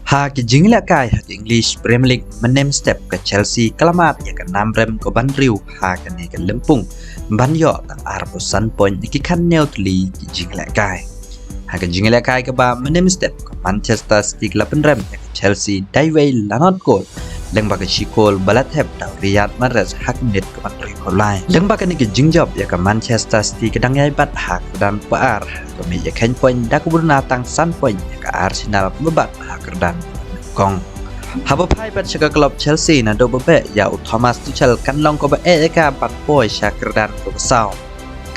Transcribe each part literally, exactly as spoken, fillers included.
Ha ki jingïalehkai ha ka English Premier League mynne mynstep ka Chelsea ka la mad ïa ka nam rem ka ban riew ha kane ka lympung ban ïoh tang arphew san point na ki khatñiew tylli ki jingïalehkai. Ha ka jingïalehkai kaba mynne mynstep ka Manchester City ka la pynrem ïa ka Chelsea da iwei la nod kol lyngba ka shi kol ba la thep da u Riyad Mahrez ha ka minit ka ban hynriewphew lai. Lyngba kane ka jingjop ïa ka Manchester City ka dang ïai bat ha ka kyrdan kaba ar ha ka mih ïakheiñ point da kaba duna tang san point ïa ka Arsenal kaba bat ha ka kyrdan kaba nyngkong. Haba phai pat sha ka club Chelsea, naduh ba beh ïa u Thomas Tuchel kan long kaba eh ïa ka ban poi sha ka kyrdan kaba saw.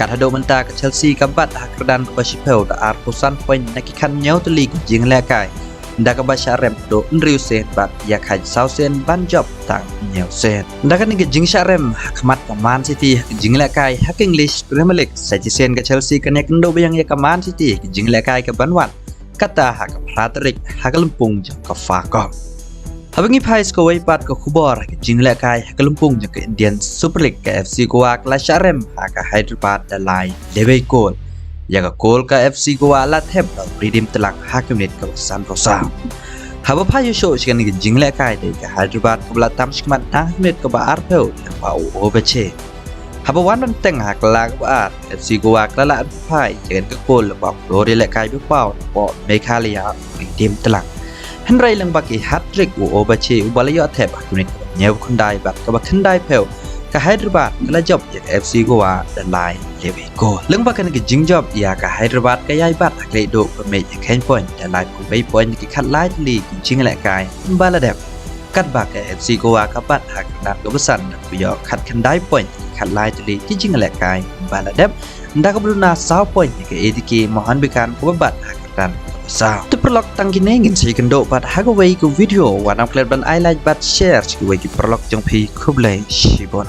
Kat haduh mynta ka Chelsea ka bat ha ka kyrdan kaba shiphew da arphew san point na ki khatñiew tylli ki jingïalehkai, da kaba shah rem haduh hynriew sien bad ïakheiñ saw sien ban jop tang hynñiew sien. Da kane ka jingshah rem ha khmat ka Man City ha ka jingïalehkai ha ka English Premier League, sa shisien ka Chelsea kan ïakynduh biang ïa ka Man City ha ka jingïalehkai ka ban wan, kata ha ka phra tarik ha ka lympung jong ka Fa Cup. Haba ngi phai sha kawei pat ka khubor ha ka jingïalehkai ha ka lympung jong ka Indian Super League, ka F C Goa ka la shah rem ha ka Hyderabad da lai lewei kol ïa ka kol ka F C Goa la thep da u Ridim Tlang ha ka minit kaba sanphew saw. Haba phai ïa shuh sha kane ka jingïalehkai, dei ka Hyderabad kaba la tam shakhmat ha ka minit kaba arphew lyngba u Obache. Haba wan ban teng ha ka la kaba ar, F C Goa ka la lah ban phai ïa kane ka kol lyngba u klur ïalehkai ba paw napoh Meghalaya, u Ridim Tlang. Hynrei lyngba ki hat-trick u Obache uba la ïoh thep ha ka minit kaba hynñiewphew khyndai bad kaba khyndaiphew, ka Hyderabad ka la jop ïa ka F C Goa da lai lewei kol. Lyngba kane ka jingjop ïa ka Hyderabad ka ïai bat ha ka leit duh ba mih ïakheiñ point da laiphew wei point na ki khatlai tylli ki jingïalehkai ba la dep. Katba ka F C Goa ka bat ha ka kyrdan kaba san da kaba ïoh khatkhyndai point na ki khatlai tylli ki jingïalehkai ba la dep, da kaba duna saw point na ka A T K Mohun Bagan kaba bat ha ka kyrdan kaba saw. To paralok, tang kine ngin sa ïakynduh pat ha kawei ka video. Wat nym klet ban ai like bad share sha kiwei ki paralok jong phi. Khublei shibun.